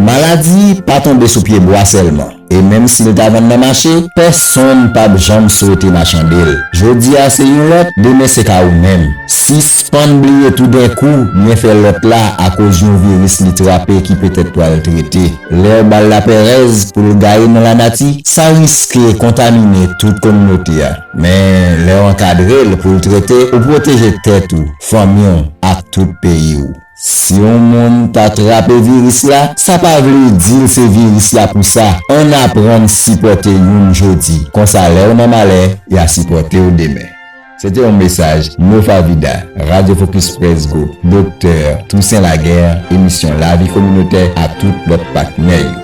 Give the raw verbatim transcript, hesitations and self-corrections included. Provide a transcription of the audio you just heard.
Maladi pa tonbe sou pye bwa sèlman. E menm si l ta vann nan mache, pèsonn p ap janm swete machande l. Jodi a se yon lòt, demen se ka ou menm. Sispann bliye toudenkou byenfè lòt la akoz yon viris li trape ki petèt pral trete. Lè w ba l lapèrèz pou l gaye nan lanati, sa riske kontamine tout kominote a. Men, lè w ankadre l pou l trete, ou pwoteje tèt ou, fanmi w, ak tout peyi w. Si yon moun ta trape viris la, sa pa vle di l se viris la pou sa. Ann aprann sipòte youn jodi. Konsa, lè w nan malè, y a sipòte w demen. Se te yon mesaj Nova Vida, Radyo Focus Press Group, Doktè Toussaint Laguerre, emisyon Lavi Kominotè ak tout lòt patnè yo.